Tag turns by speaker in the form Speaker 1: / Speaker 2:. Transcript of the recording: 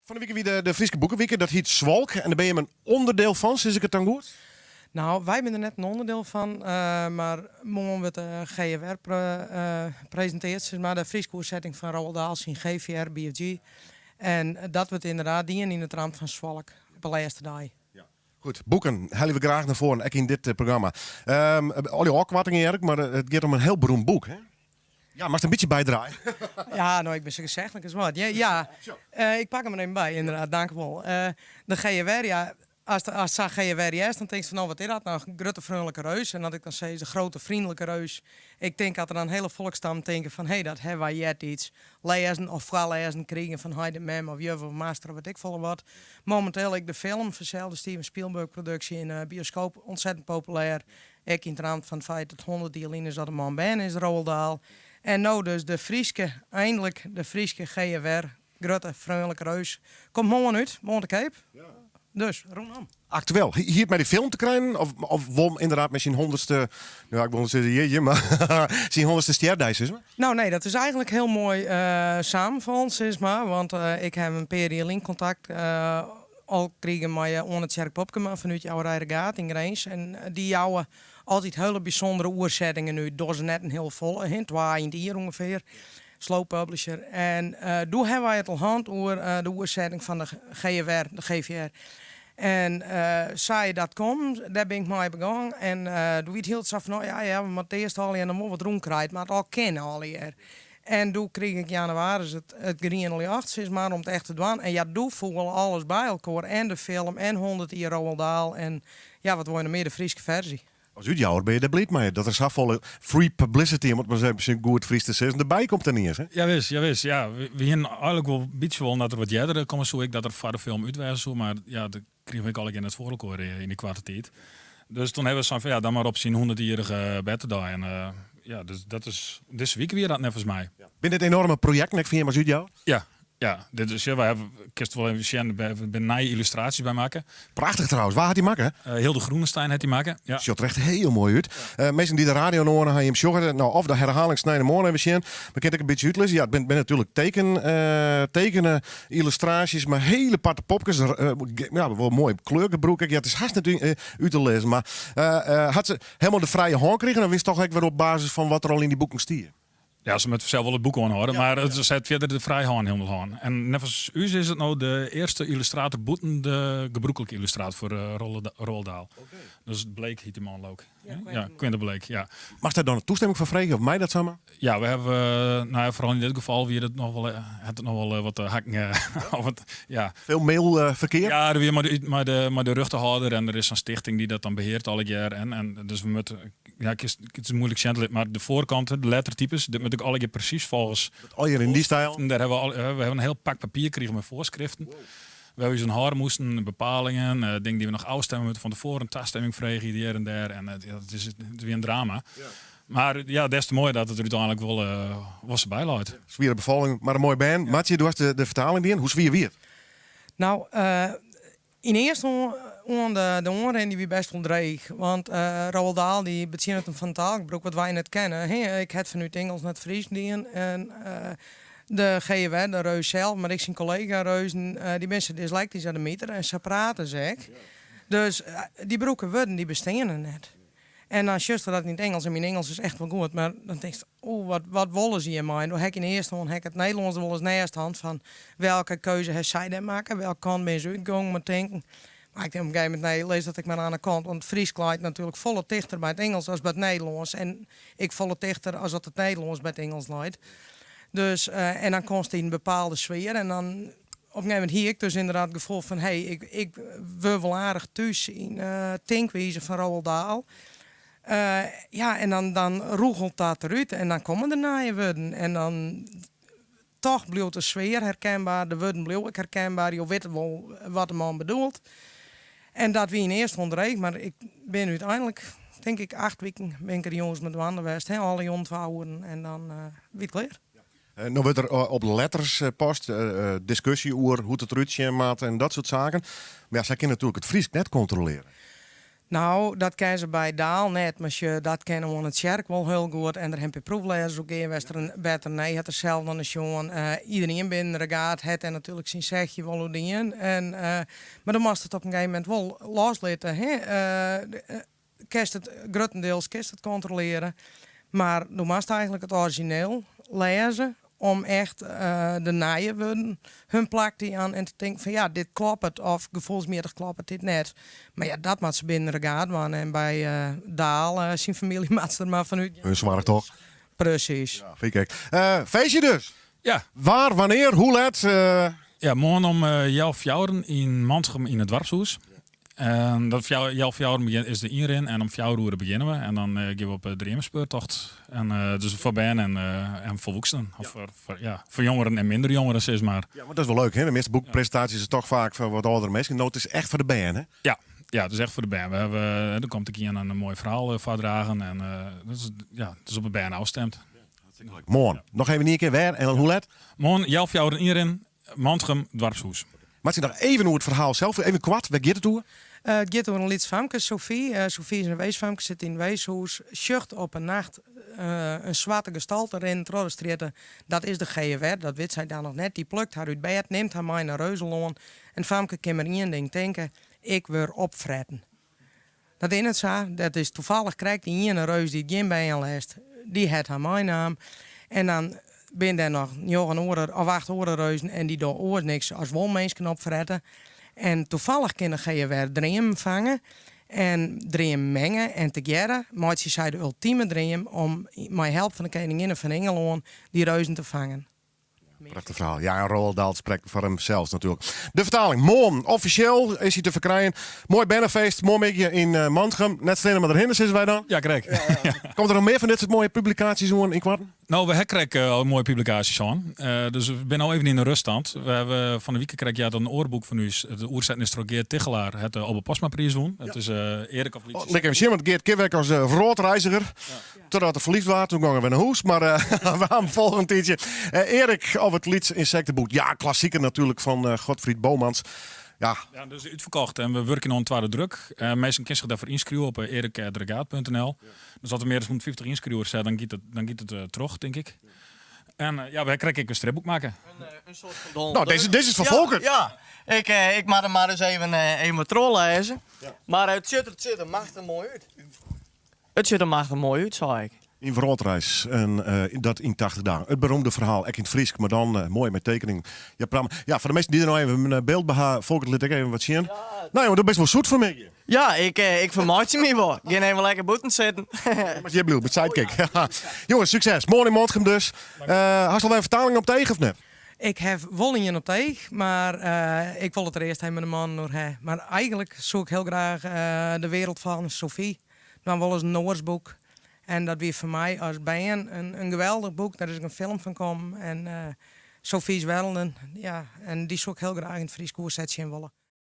Speaker 1: Fan 'e wike wie de Fryske Boekewike, dat hiet Swalk en dêr binne jim in ûnderdiel fan, sis ik it dan goed?
Speaker 2: No, wy binne der net in ûnderdiel fan, mar moarn wurdt de GFR presintearre, sis mar, de Fryske oersetting fan Roald Dahl syn GVR BFG. En dat wurdt ynderdaad dien yn it ramt fan Swalk op 'e lêste dei.
Speaker 1: Goed, boeken helje we graach nei foaren, ek yn dit programma. Al dy ôfkoartingen hear ik, mar it giet om in hiel beroemd boek, hè? Ja, moatst in bytsje bydraaie.
Speaker 2: Ja, no, ik bin sa gesechlik as wat. Ja, ik pak him der even by, ynderdaad, dankewol. De GFR, ja, ast sa GFR hearst, dan tinkst fan, no, wat is dat nou, grutte freonlike reus. En as ik dan sis, de grote vriendelijke reus, ik tink dat der dan hiele folksstammen tinke fan, hé, dat hawwe wy eartiids lêzen of foarlêzen krigen fan heit en mem of juf of master of wit ik folle wat. Mominteel ek de film, fansels de Steven Spielberg produksje yn de bioskoop ontzettend populêr. Ek yn it ramt fan it feit dat 100 jier lyn is dat de man berne is, Roald Dahl. En no dus de Fryske, eindlik de Fryske GFR, Grutte Freonlike Reus, komt moarn út, moarn te keap. Dus, rûnom.
Speaker 1: Aktueel. Hie it mei dy film te krijen of wol ynderdaad mei syn hûndertste, no ja, ik wol net sizze jierdei, mar syn hûndertste stjerdei, sis mar?
Speaker 2: No nee, dat is eigentlik hiel moai samenfallen, sis mar. Want ik haw in pear jier lyn kontakt al krigen mei Oane Tsjerk Popkema fan Útjouwerij Regaad yn Grins. En dy jouwe altyd hiele bysûndere oersettingen út. Dogge se net in hiel folle, hin, twa yn it jier ûngefear. Slow publisher. En doe hawwe wy it al hân oer de oersetting fan de GFR, de GVR. En sa is dat kommen, dêr bin ik mei begûn. En doe wie it hiel sa fan, no ja, ja, we moatte earst allegear noch wol wat rûn krije, it moat al kinne allegear. En doe krige ik jannewaris it griene ljocht, sis mar, om it echt te dwaan. En ja, doe foel alles by elkoar. En de film, en 100 jier Roald Dahl, en ja, wat wol je noch mear, de Fryske ferzje.
Speaker 1: As útjouwer binne je dêr bliid mei, dat der safolle free publicity, om it mar ris even goed Frysk te sizzen, derby komt yniens. Hè?
Speaker 3: Jawis, jawis. Ja, we hienen eigenlik wol in bytsje wollen dat er wat earder komme soe, ek dat er foar de film út wêze soe, mar ja, dat krigen we ek allegear net foar elkoar yn dy koarte tiid. Dus toen hawwe we sein fan ja, dan mar op syn hûndertjierrige bertedei. En ja, dus dat is dizze wike wie dat neffens my.
Speaker 1: Binne dit enorme projekten ek foar jim as útjouwer?
Speaker 3: Ja, ja, dit is, wy hawwe, kinst wol even sjen, der binne nije yllustraasjes by makke.
Speaker 1: Prachtich trouwens. Wa hat dy makke?
Speaker 3: Hilde Groenestein hat dy makke. Ja.
Speaker 1: Sjocht der echt hiel moai út. Minsken dy't de radio no oan ha, jim sjogge it. No, of de herhaling sneintemoarn even sjen. Mar kin it ek in bytsje útlizze? Ja, it binne natuerlik teken, tekene yllustraasjes mei hiele aparte popkes. Ja, wol moai kleurgebrûk ek. Ja, it is hast net út te lizzen. Mar hat se helemaal de frije hân krigen of is it toch ek wer op basis fan wat der al yn dy boeken stie?
Speaker 3: Ja, se moat sels wol it boek oanhâlde, mar it set fierder de frije hân hielendal hân. En neffens ús is it no de earste yllustrator bûten de gebrûklike yllustrator foar Roald Dahl. Dus Blake hiet dy man leau ik. Ja, Quentin Blake, ja.
Speaker 1: Moatst dêr dan in toestimming foar freegje of mei dat samar?
Speaker 3: Ja, we hawwe, no ja, foaral yn dit gefal wie it noch wol, hat it noch wol wat hakken. Of wat, ja.
Speaker 1: Veel mailverkear?
Speaker 3: Ja, der wie mei de rjochtehâlder en der is sa'n stichting dy't dat dan beheart allegear. En dus we moatte, ja, it is moeilik sjen te litten, mar de foarkant, de lettertypes, dit moat ek allegear presys folgens.
Speaker 1: Allegear yn dy styl?
Speaker 3: Dêr hawwe we al, we hawwe in hiel pak papier krigen mei foarskriften. Wêr we ús oan hâlde moasten, bepalingen, dingen dy't we noch ôfstimme moatte fan tefoaren, tastimming freegje hjir en dêr. En ja, it wie in drama. Mar ja, des te moaier dat it der úteinlik wol, wol sa by leit.
Speaker 1: Swiere befalling, mar in moai bern. Martsje, do hast de fertaling dien. Hoe swier wie it?
Speaker 2: No, ynearsten oan de oanrin dy wie best wol dreech. Want Roald Dahl dy betsjinnet him fan taalgebrûk wat wy net kenne. Ik ha it fanút Ingelsk nei it Frysk dien. En de GWR, de reus sels, mar ek syn kollega-reuzen, dy binne sa dyslektysk as de miter en sa prate se ek. Dus dy brûke wurden dy besteane net. En dan sjochst dat yn it Ingelsk, en myn Ingelsk is echt wol goed, mar dan tinkst, oeh, wat, wat wolle se hjirmei? En doe ha ik yn de earste hân ha ik it Nederlânsk der wolris neist hân fan welke keuze ha sy dêr makke, welke kant binne se útgongen mei tinken. Mar ik tink op in gegeven momint, nee, lis dat ek mar oan de kant, want it Frysk leit natuerlik folle tichter by it Ingelsk as by it Nederlânsk en ek folle tichter as dat it Nederlânsk by it Ingelsk leit. Dus, en dan komst yn in bepaalde sfear en dan op in gegeven momint hie ik dus ynderdaad it gefoel fan hé, ik, ik wurd wol aardich thús yn de tinkwize fan Roald Dahl. Ja, en dan, dan rûgelt dat derút en dan komme der nije wurden en dan toch bliuwt de sfear herkenbaar, de wurden bliuwe ek herkenbaar, jo witte wol wat de man bedoelt. En dat wie ynearsten wol dreech, mar ik bin úteinlik, tink ik, 8 wiken bin ik der jûns mei dwaande west, hè, alle jûnen 2 oeren en dan wie it klear.
Speaker 1: No wurdt der op letters post, diskusje oer hoe't it derút sjen moat en dat soart saken. Mar ja, sy kinne natuerlik it Frysk net kontrolearje.
Speaker 2: Nou, dat kinne se by Dahl net, mar sjoch, dat kin oan it tsjerk wol hiel goed. En der hawwe in pear proeflêzers oer gean west, Bert René hat der sels noch nei sjoen. Iderien binnen Regaad hat dêr natuerlik syn sechje wol oer dien. En, mar dan moatst it op in gegeven momint wol loslitte. Hè? Kinst it gruttendiels kinst it kontrolearje, mar do moatst eigentlik it orizjineel lêze om echt de nije wurden hun plak te jaan en te tinken fan ja, dit kloppet of gefoelsmjittich kloppet dit net. Mar ja, dat moat se binnen Regaad dwaan en by Dahl syn famylje moat se der mar fan útgean.
Speaker 1: Hun soarch toch?
Speaker 2: Presys.
Speaker 1: Ja, fyn ik ek. Feestje dus!
Speaker 3: Ja.
Speaker 1: Waar, wannear, hoe let?
Speaker 3: Ja, moarn om healwei fjouweren yn Mantgum yn it doarpshûs. En dat healwei fjouweren begjint is de ynrin en om fjouwer oere begjinne we. En dan gean we op de dreamspeurtocht. En dus foar bern en folwoeksenen. Of foar, ja, foar jongeren en minder jongeren, sis mar.
Speaker 1: Ja, want dat is wol leuk, hè? De measte boekpresintaasjes is toch faak foar wat âldere minsken. No, it is echt foar de bern, hè?
Speaker 3: Ja, ja, it is echt foar de bern. We hawwe, der komt ek ien in moai ferhaal foardragen. En dat is, ja, it is op de bern ôfstimd.
Speaker 1: Moarn. Noch even ien kear wêr en hoe let?
Speaker 3: Moarn healwei fjouweren ynrin, Mantgum, doarpshûs.
Speaker 1: Martsje noch even oer it ferhaal sels, even koart, wêr giet it oer?
Speaker 2: It giet oer in lyts famke, Sophie. Sophie is in weesfamke, sit yn it weeshûs, sjocht op in nacht in swarte gestalte rinnen troch de strjitte. Dat is de GFR, dat wit sy dan noch net. Dy plukt har út bêd, nimt har mei nei Reuzelân. En it famke kin mar ien ding tinke, ik wurd opfretten. Dat is net sa. Dat is toevallig krekt dy iene reus dy't gjin bern lêst. Dy hat har meinaam. En dan binne der noch njoggen oare of acht oare reuzen en dy dogge oars niks as wol minsken opfrette. En toevallig kin de GFR dreamen fange en dreamen menge en tegearre meitsje sy de ultime dream om mei help fan de keninginne fan Ingelân dy reuzen te fangen.
Speaker 1: Prachtich ferhaal. Ja, en Roald Dahl sprekt foar himsels natuerlik. De fertaling, moarn offisjeel is hy te ferkrijen. Moai bernefeest, moai middei yn eh, Mantgum. Net steane mar derhinne, sizze wy dan.
Speaker 3: Ja, krekt.
Speaker 1: Komt der noch mear fan dit soart moaie publikaasjes oan ynkoarten?
Speaker 3: No, we ha krekt eh, al moaie publikaasjes hân. Eh, dus we binne no even yn de ruststand. We hawwe fan de wike krekt ja, in oar boek fan ús. De oersetten is troch Geart Tigchelaar, hat de Obe Postmapriis wûn. Dat is Erik of
Speaker 1: Lytse. Oh, lit ik even sjen, want Geart ken wy ek as wrâldreiziger. Totdat er ferliefd waard, toen gong er wer nei hûs. Mar we ha him folge in tiidsje. Erik of it Lyts Ynsekteboek. Ja, klassiker natuerlik fan Godfried Bomans. Ja.
Speaker 3: Ja, dus útferkocht en we wurkje oan in twadde druk. Minsken kinne sich dêrfoar ynskriuwe op erikregaad.nl. Dus as der mear as 150 ynskriuwers zijn, dan giet it, dan giet it troch, tink ik. En ja, we krekt ek in stripboek makke.
Speaker 4: In soart fan Donald
Speaker 1: No, dizze, dizze is fan Folkert.
Speaker 4: Ja, ik, ik moat him mar ris even, even wat trochlêze. Mar it sjocht, it sjocht der machtich moai út. It sjocht der machtich moai út, sei ik.
Speaker 1: In wrâldreis en dat yn 80 dagen. It beroemde ferhaal, ek yn it Frysk, mar dan moai mei tekening. Ja, pram. Ja, foar de minsken dy't der no even in byld by ha, Folkert lit ek even wat sjen. No jonge, do bist wol zoet fan middei.
Speaker 4: Ja, ik, ik fermeitsje my wol. Gean even lekker bûten sitten.
Speaker 1: Moatst hjir bliuwe, by sidekick. Jonges, sukses. Moarn yn Mantgum dus. Hast al wer in fertaling op 't each of net?
Speaker 2: Ik haw wol ien op 't each, mar ik wol it der earst even mei de mannen oer ha. Mar eigenlik soe ik hiel graach De Wereld van Sophie dwaan wolle, is in Noars boek. En dat wie foar my as bern in geweldich boek. Dêr is ek in film fan kommen. En Sophie's Werelden, ja, en dy soe ik hiel graach yn it Frysk oersette sjen wolle.